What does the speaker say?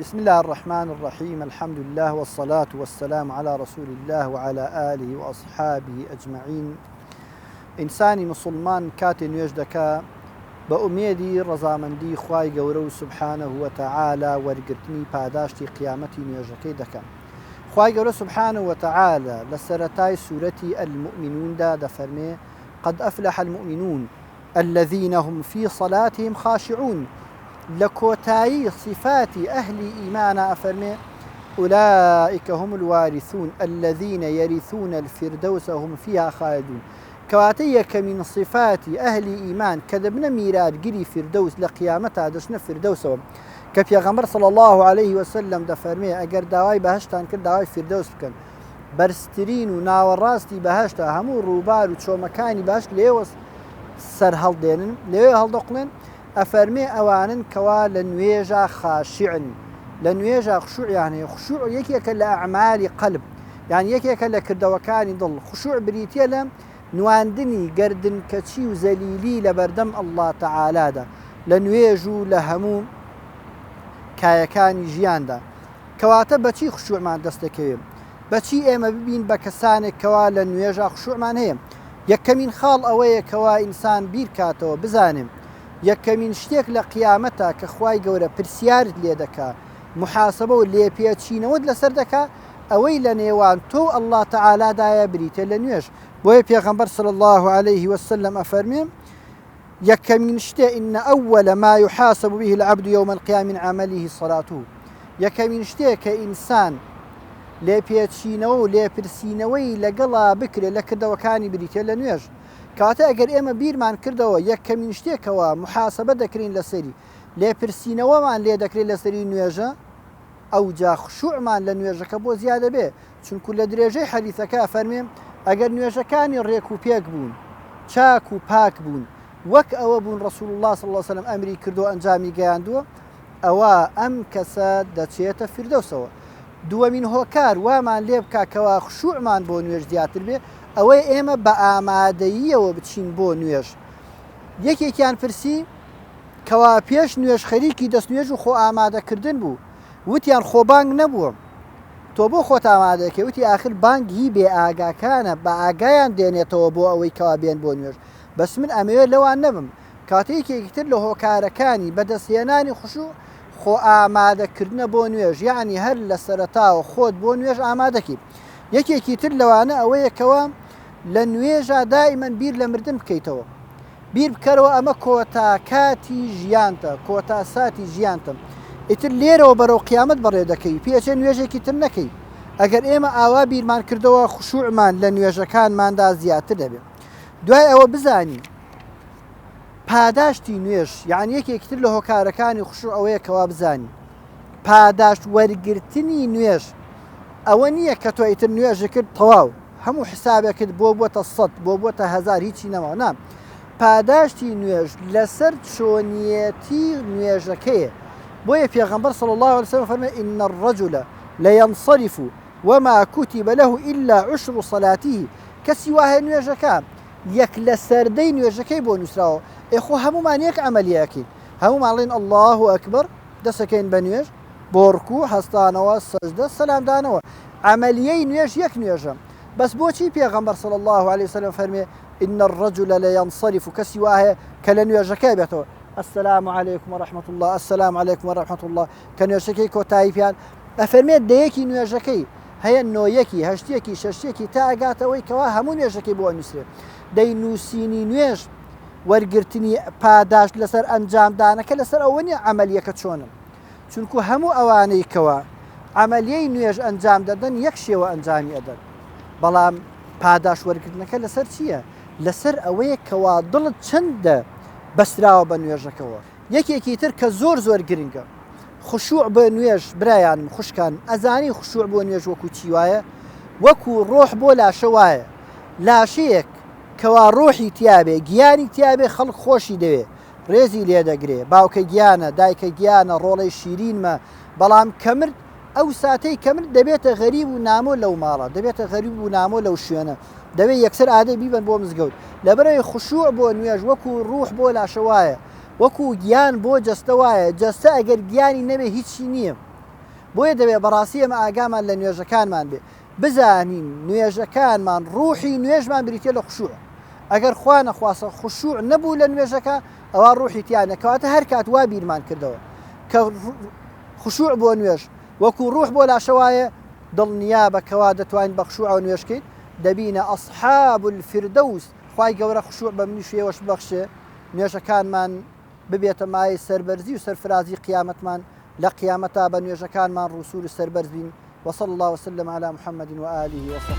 بسم اللە الرحمن الرحیم الحمد للە والصلاة والسلام علی رسول اللە وعلی آله وأصحابه اجمعین ئینسانی مسوڵمان کاتێ نوێژ دەکا بە ئومێدی ڕەزامەندی خوای گەورە و سبحانه وتعالی وەرگرتنی پاداشتی قیامەتی نوێژەکەی دەکا خوای گەورە سبحانه وتعالی لە سەرەتای سورەتی المؤمنوندا دەفەرمێ قد افلح المؤمنون الذین هم فی صلاتهم خاشعون لە کۆتایی صیفاتی ئەهلی ئیمانا ئەفەرمێ، اولئک هم الوارثون الذین یرثون الفردوس هم فیها خالدون کەواتە یەکەمین صیفاتی ئەهلی ئیمان کە دەبنە میراتگری فردەوس لە قیامەتا دەچنە فردەوسەوە کە پێغەمبەر صلی اللە علیه وسلم دەفەرمێ ئەگەر داوای بەهەشتان کرد داوای فردەوس بکەن بەرزترین و ناوەڕاستی بەهەشتە، هەموو ڕووبار و چۆمەکانی بەهەشت لێوە سەرهەڵدێنن، لەوێ هەڵدەقوڵێن، ئەفەرمێ ئەوانەن کەوا لە نوێژا خاشعن، لە نوێژا خشوعیان هەیە، خشوع یەکێکە لە ئەعمالی قەلب، یان یەکێکە لە کردەوەکانی دڵ، خشوع بریتیە لە نواندنی گەردنکەچی و زەلیلی لەبەردەم اللە تەعالادا لە نوێژ و لە هەموو کایەکانی ژیاندا. کەواتە بەچی خشوعمان دەست دەکەوێ؟ بەچی ئێمە ببین بە کەسانێک کەوا لە نوێژا خشوعمان هەیە؟ یەکەمین خاڵ ئەوەیە کەوا ئینسان بیر کاتەوە بزانێ یەکەمین شتێک لە قیامەتا کە خوای گەورە پرسیارت لێ دەکا محاسبە و لێپێچینەوەت لەسەر دەکا ئەوەی لە نێوان تۆ و اللە تعالی دایە بریتیە لە نوێژ بۆیە پێغەمبەر صلی اللە علیه وسلم ئەفەرموێ یەکەمین شتێ ان اول ما یحاسب به العبد یوم القیامە من عمله صلاته یەکەمین شتێ کە ئینسان لێپێچینەوە و لێپرسینەوەی لەگەڵا بکرێت لە کردەوەکانی بریتە لە نوێژ کاتە ئەگەر ئێمە بیرمان کردەوە یەکەمین شتێکەوە محاسبە دەکرین لەسەری لێپرسینەوەمان لێ دەکرێت لەسەری نوێژە ئەوجا خشوعمان لە نوێژەکە بۆ زیادە بێ چونکو لە درێژەی حەدیسەکە ئەفەرمێ، ئەگەر نوێژەکانی ڕێک و پێک بوون، چاک و پاک بوون، وەک ئەوە بوون ڕسول اللە صلی اللە علیه وسلم ئەمری کردووە ئەنجامی گەیاندووە، ئەوا ئەم کەسە دەچێتە فیردەوسەوە. دووەمین هۆکار وامان لێ بکا کەوا خشوعمان بۆ نوێژ زیاتر بێ، ئەوەیە ئێمە بە ئامادەییەوە بچین بۆ نوێژ. یەکێکیان پرسی کەوا پێش نوێژ خەریکی دەستنوێژ و خۆ ئامادەکردن بوو، وتیان خۆ بانگ نەبووە. تۆ بۆ خۆت ئامادەکەی؟ وتی ئاخر بانگ هی بێ ئاگاکانە بە ئاگایان دێنێتەوە بۆ ئەوەی کەوا بێن بۆ نوێژ بەس من ئەمەوێت لەوان نەبم کاتە یەکێکی تر لە هۆکارەکانی بەدەستهێنانی خشوع خۆ ئامادەکردنە بۆ نوێژ یعنی هەر لە سەرەتاوە خۆت بۆ نوێژ ئامادەکی یەکێکی تر لەوانە ئەوەیە کەوا لە نوێژا دائیمەن بیر لە مردن بکەیتەوە بیر بکەرەوە ئەمە کۆتا کاتی ژیانتە، کۆتا ساتی ژیانتە، ئیتر لێرەوە بەرەو قیامەت بەڕێ دەکەوی، پێچێ نوێژێکی تر نەکەی. ئەگەر ئێمە ئاوا بیرمان کردەوە خشوعمان لە نوێژەکانماندا زیاتر دەبێت. دوای ئەوە بزانین پاداشتی نوێژ یان یەکێکی تر لە هۆکارەکانی خشوع ئەوەیە کەوا بزانین پاداشت وەرگرتنی نوێژ ئەوە نییە کە تۆ ئیتر نوێژت کرد تەواو هەموو حسابێکت بۆ بووەتە سەد بۆ بووەتە هەزار هیچی نەماوە نا پاداشتی نوێژ لەسەر چۆنیەتی نوێژەکەیە بۆیە پێغەمبەر صلی الله علیه وسلم فەرمێ ان الرجل لينصرف وما كتب له إلا عشر صلاته کەسی وا هەیە نوێژەکە یەک لە سەردەی نوێژەکەی بۆ نووسراوە ئێ خۆ هەمومان یەک عملیەکەین هەمومان ڵێن الله اکبر دەسەکەین بە نوێژ بۆ ڕکوع هەستانەوە سەجدە سەلام دانەوە عەمەلیەی نوێژ یەک نوێژە بەس بۆچی پێغەمبەر صلی اللە علیه وسلم فەرمێ ان الرجل لینصرف کەسی وا هەیە کە لە نوێژەکەی بێتەوە السلام علیکم ورحمة الله السلام علیکم ورحمة الله کە نوێژەکەی کۆتایی پیان ئەفەرمێت دەیەکی نوێژەکەی هەیە نۆیەکی هەشتیەکی شەشتیەکی تا ئەگاتەوەی کەوا هەموو نوێژەکەی بۆ ئەنووسرێ دەی نووسینی نوێژ وەرگرتنی پاداشت لەسەر ئەنجامدانەکە لەسەر ئەوە نیە عەمەلیەکە چۆنە چونکو هەموو ئەوانەی کەوا عەمەلیەی نوێژ ئەنجام دەدەن یەک شێوە ئەنجامی ئەدەن بەڵام پاداشت وەرگرتنەکە لەسەر چییە؟ لەسەر ئەوەیە کەوا دڵت چەندە بەستراوە بە نوێژەکەوە یەکێکی تر کە زۆر زۆر گرنگە خشوع بۆ نوێژ برایانم خوشکانم ئەزانی خشوع بۆ نوێژ وەکو چی وایە وەکو ڕۆح بۆ لاشە وایە لاشەیەک کەوا ڕۆحی تیابێ گیانی تیابێ خەڵک خۆشی دەوێ ڕێزی لێ دەگرێ باوکە گیانە دایکە گیانە ڕۆڵەی شیرینمە بەڵام کە مرد ئەو ساتەی کە مرد دەبێتە غەریب و نامۆ لەو ماڵە دەبێتە غەریب و نامۆ لەو شوێنە دەبێت یەکسەر ئادەی بیبەن بۆ مزگەوت لەبەرەوەی خشوع بۆ نوێژ وەکو ڕوح بۆ لاشە وایە وەکو گیان بۆ جەستە وایە جەستە ئەگەر گیانی نەبێ هیچی نییە. بۆیە دەبێ بەڕاستی ئێمە ئاگامان لە نوێژەکانمان بێ بزانین نوێژەکانمان ڕوحی نوێژمان بریتە لە خشوع ئەگەر خوا نەخواستە خشوع نەبوو لە نوێژەکە ئەوە ڕوحی تیانە کەواتە هەر کات وا بیرمان کردەوە کە خشوع بۆ نوێژ وەکو ڕوح بۆ لاشە وایە دڵنیابە کەوا دەتوانین بە خشوعەوە نوێژ کەین دەبینە اصحاب الفردوس خوای گەورە خشوع بە منیش و ئێوەش ببەخشێ نوێژەکانمان ببێتە مایەی سەربەرزی و سەرفرازی قیامەتمان لە قیامەتا بە نوێژەکانمان ڕووسوور و سەربەرز بین وصلی اللە وسلم علی محمد وآله وصحبه.